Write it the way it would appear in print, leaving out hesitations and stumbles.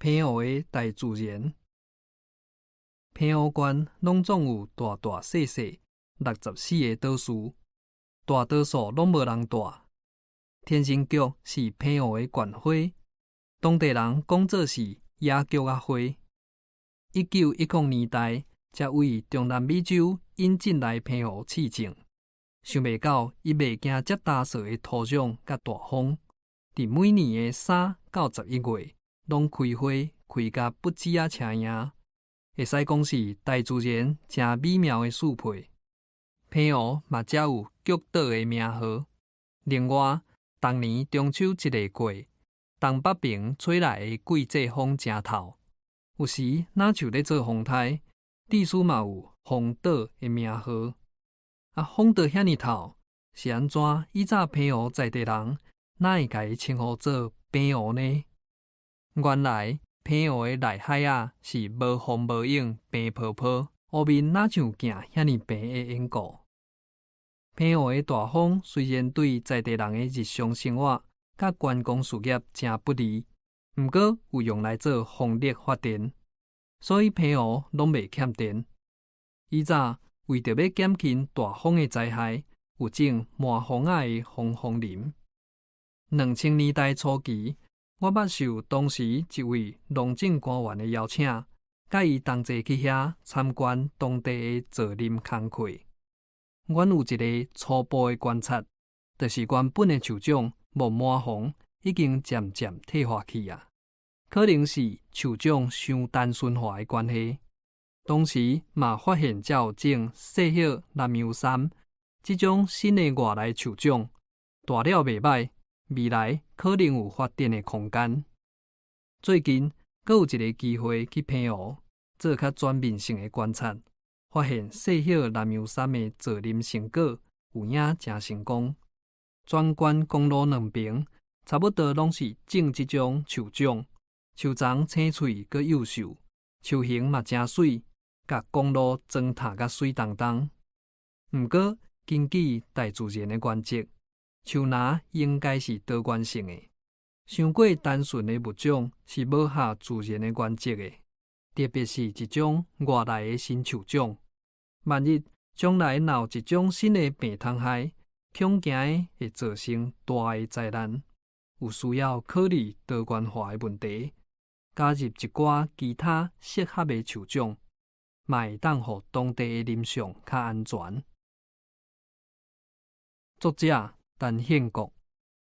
澎湖的大自然，澎湖縣攏總有大大細細64个島嶼，大多數攏無人蹛。天生菊是澎湖的縣花，當地人講做是野菊仔花。1910年代，才對中南美洲引進來澎湖試種，想袂到伊袂驚遮乾燥的土壤佮大風，佇每年的3到11月，攏開花開甲不止仔車爾，會使講是大自然誠美妙的適配。澎湖嘛才有菊島的名號。另外，逐年中秋節會過，東北爿吹來的季節風誠透，有時若像咧做風颱，致使嘛有風島的名號。啊，風著遐爾透，是按怎？以早澎湖在地人哪會共伊稱呼做澎湖呢？原來澎湖的內海仔是無風無湧、平泡泡，湖面若像鏡遐爾平的緣故。澎湖的大風雖然對在地人的日常生活佮觀光事業誠不利，毋過有用來做風力發電，所以澎湖攏袂欠電。以早為著欲減輕大風的災害，有種麻風仔的防風林。2000年代初期，我捌受當時一位農政官員的邀請，佮伊同齊去遐參觀當地的造林工課。阮有一个初步的觀察，就是原本的樹種木麻黃已經漸漸退化去啊，可能是樹種傷單純化的關係。同時嘛發現才有種細葉南洋杉這種新的外來樹種，大了袂䆀，未來可能有發展的空間。最近，閣有一个機會去澎湖做較全面性的觀察，發現細葉南洋杉的造林成果有影誠成功。全縣公路兩爿差不多攏是種這種樹種，樹叢青翠閣幼秀，樹形嘛誠媠，共公路妝奅甲媠當當。毋過，根據大自然的原則，樹林應該是多元性的，傷過單純的物種是無合自然的原則的，特別是一種外來的新樹種。萬一將來若有一種新的病蟲害，恐驚會造成大的災難，有需要考慮多元化的問題，加入一寡其他適合的樹種，嘛會當予當地的林相較安全。作者陳憲國。